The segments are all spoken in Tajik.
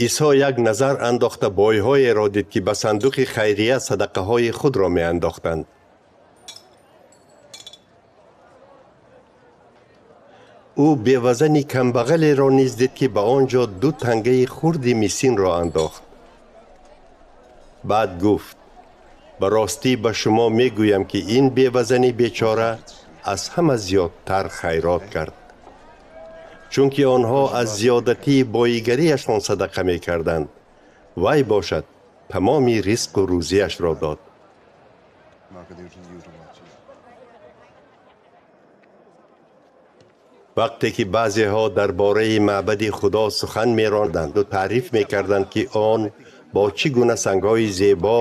Исо як назар андохта бойҳоеро дид, ки ба сандуқи хайрия садақаҳои худро меандохтанд. Ӯ бевазани камбағалеро низ дид, ки ба он ҷо ду тангаи хурди мисинро андохт. Баъд гуфт: ба ростӣ ба шумо мегӯям, ки ин бевазани бечора аз ҳама зиёдтар хайрот кард, чунки онҳо аз зиёдатии боигариашон садақа мекарданд. Вай бошад тамоми ризқу рӯзиашро дод. Вақте ки баъзеҳо дар бораи маъбади Худо сухан меронданду таъриф мекарданд, ки он бо чӣ гуна сангҳои зебо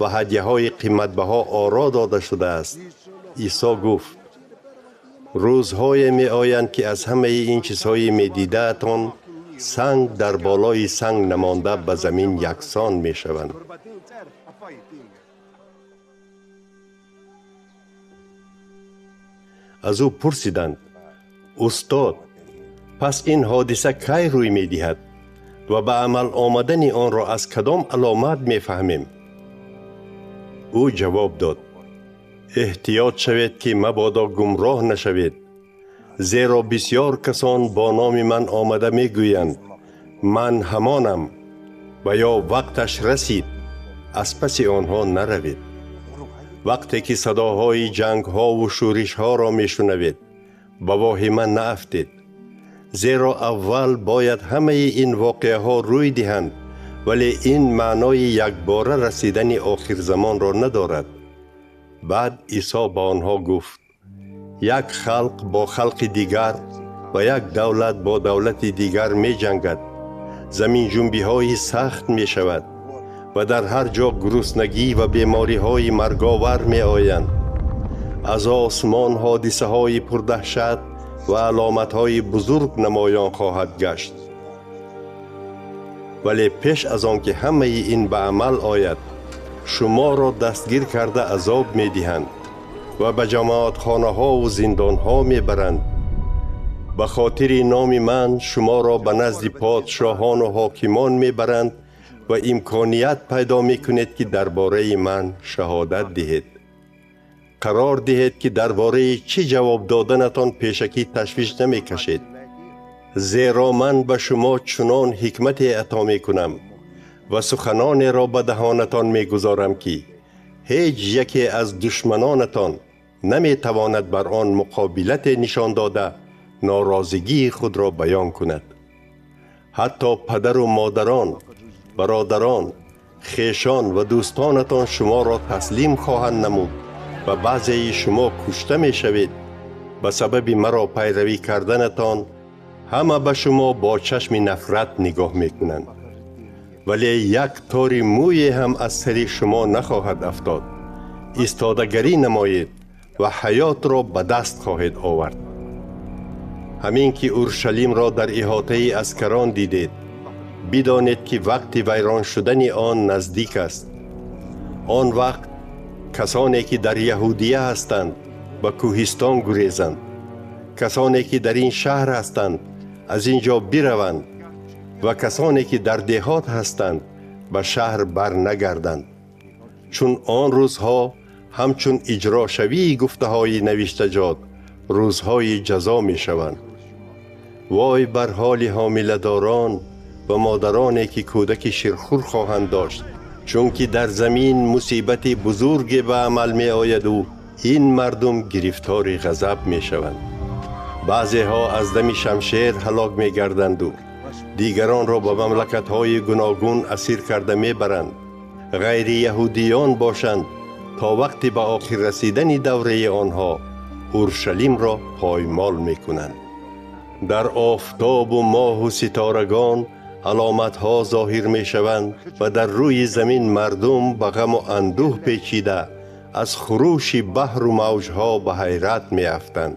ва ҳадяҳои қиматбаҳо оро дода шудааст, Исо гуфт: рӯзҳое меоянд, ки аз ҳамаи ин чизҳои медидаатон санг дар болои санг намонда ба замин яксон мешаванд. Аз ӯ пурсиданд: устод, пас ин ҳодиса кай рӯй медиҳад ва ба амал омадани онро аз кадом аломат мефаҳмем? Ӯ ҷавоб дод: эҳтиёт шавед, ки мабодо гумроҳ нашавед, зеро бисьёр касон бо номи ман омада мегӯянд: ман ҳамонам, ва ё вақташ расид, аз паси онҳо наравед. Вақте ки садоҳои ҷангҳову шӯришҳоро мешунавед, ба воҳима наафтед, зеро аввал бояд ҳамаи ин воқеаҳо рӯй диҳанд, вале ин маънои якбора расидани охирзамонро надорад. Баъд Исо ба онҳо гуфт: як халқ бо халқи дигар ва як давлат бо давлати дигар меҷангад, заминҷунбиҳои сахт мешавад ва дар ҳар ҷо гуруснагӣ ва бемориҳои марговар меоянд. Аз осмон ҳодисаҳои пурдаҳшат ва аломатҳои бузург намоён хоҳад гашт. Вале пеш аз он ки ҳамаи ин ба амал ояд, шуморо дастгир карда азоб медиҳанд ва ба ҷамоатхонаҳову зиндонҳо мебаранд. Ба хотири номи ман шуморо ба назди подшоҳону ҳокимон мебаранд ва имконият пайдо мекунед, ки дар бораи ман шаҳодат диҳед. Қарор диҳед, ки дар бораи чӣ ҷавоб доданатон пешакӣ ташвиш намекашед, зеро ман ба шумо чунон ҳикмате ато мекунам ва суханонеро ба даҳонатон мегузорам, ки ҳеҷ яке аз душманонатон наметавонад бар он муқобилате нишон дода норозигии худро баён кунад. Ҳатто падару модарон, бародарон, хешон ва дӯстонатон шуморо таслим хоҳанд намуд ва баъзеи шумо кушта мешавед. Ба сабаби маро пайравӣ карданатон ҳама ба шумо бо чашми нафрат нигоҳ мекунанд, вале як тори мӯе ҳам аз сари шумо нахоҳад афтод. Истодагарӣ намоед ва ҳаётро ба даст хоҳед овард. Ҳамин ки Уршалимро дар иҳотаи аскарон дидед, бидонед, ки вақти вайрон шудани он наздик аст. Он вақт касоне ки дар Яҳудия ҳастанд ба кӯҳистон гурезанд, касоне ки дар ин шаҳр ҳастанд аз ин ҷо бираванд ва касоне ки дар деҳот ҳастанд ба шаҳр барнагарданд. Чун он рӯзҳо ҳамчун иҷрошавии гуфтаҳои навиштаҷот рӯзҳои ҷазо мешаванд. Вой бар ҳоли ҳомиладорон ва модароне ки кӯдаки ширхӯр хоҳанд дошт, чунки дар замин мусибати бузурге ба амал меояду ин мардум гирифтори ғазаб мешаванд. Баъзеҳо аз дами шамшер ҳалок мегарданду дигаронро ба мамлакатҳои гуногун асир карда мебаранд. Ғайрияҳудиён бошанд, то вақти ба охир расидани давраи онҳо Уршалимро поймол мекунанд. Дар офтобу моҳу ситорагон аломатҳо зоҳир мешаванд ва дар рӯи замин мардум ба ғаму андӯҳ печида аз хурӯши баҳру мавҷҳо ба ҳайрат меафтанд.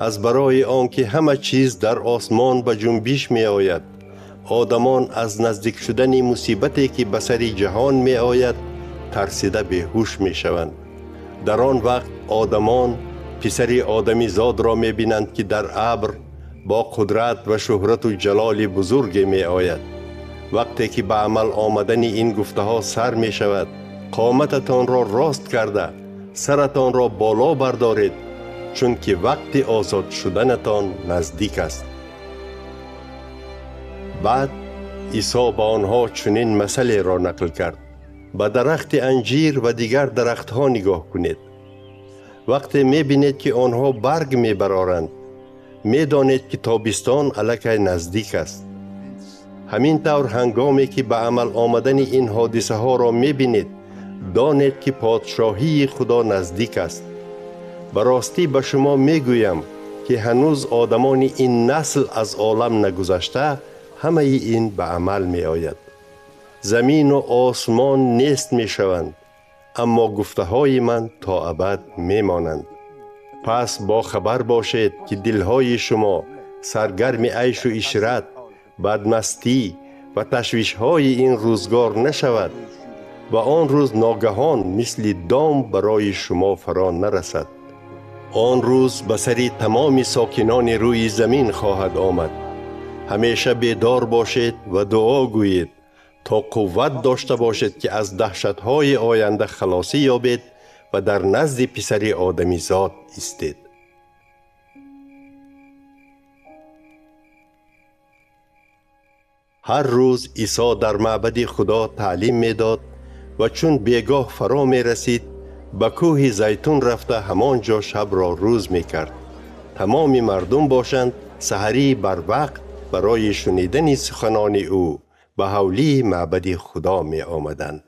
Аз барои он ки ҳама чиз дар осмон ба ҷунбиш меояд, одамон аз наздик шудани мусибате ки ба сари ҷаҳон меояд тарсида беҳуш мешаванд. Дар он вақт одамон писари одамизодро мебинанд, ки дар абр با قدرت و شهرت و جلال بزرگ می آید. وقتی که به عمل آمدن این گفته ها سر می شود، قامتتان را راست کرده سرتان را بالا بردارید، چون که وقت آزاد شدنتان نزدیک است. بعد عیسی به آنها چنین مثلی را نقل کرد: به درخت انجیر و دیگر درختها نگاه کنید. وقتی میبینید که آنها برگ میبرارند، میدانید که تابستان الکی نزدیک است. همین طور هنگامی که به عمل آمدن این حادثه ها را میبینید، دانید که پادشاهی خدا نزدیک است. به راستی به شما میگویم که هنوز آدمان این نسل از عالم نگذشته همه این به عمل می آید. زمین و آسمان نیست می شوند، اما گفته های من تا ابد می مانند. پس با خبر باشید که دلهای شما سرگرم عیش و عشرت، بدمستی و تشویش های این روزگار نشود و آن روز ناگهان مثل دام برای شما فرا نرسد. آن روز به سر تمام ساکنان روی زمین خواهد آمد. همیشه بیدار باشید و دعا گویید تا قوت داشته باشید که از دهشت‌های آینده خلاصی یابید و در نزد پسر آدمی زاد ایستید. هر روز عیسی در معبد خدا تعلیم میداد و چون بیگاه فرا می رسید به کوه زیتون رفته همانجا شب را روز می کرد. تمام مردم باشند سحری بر وقت برای شنیدن سخنان او به حولی معبد خدا می آمدند.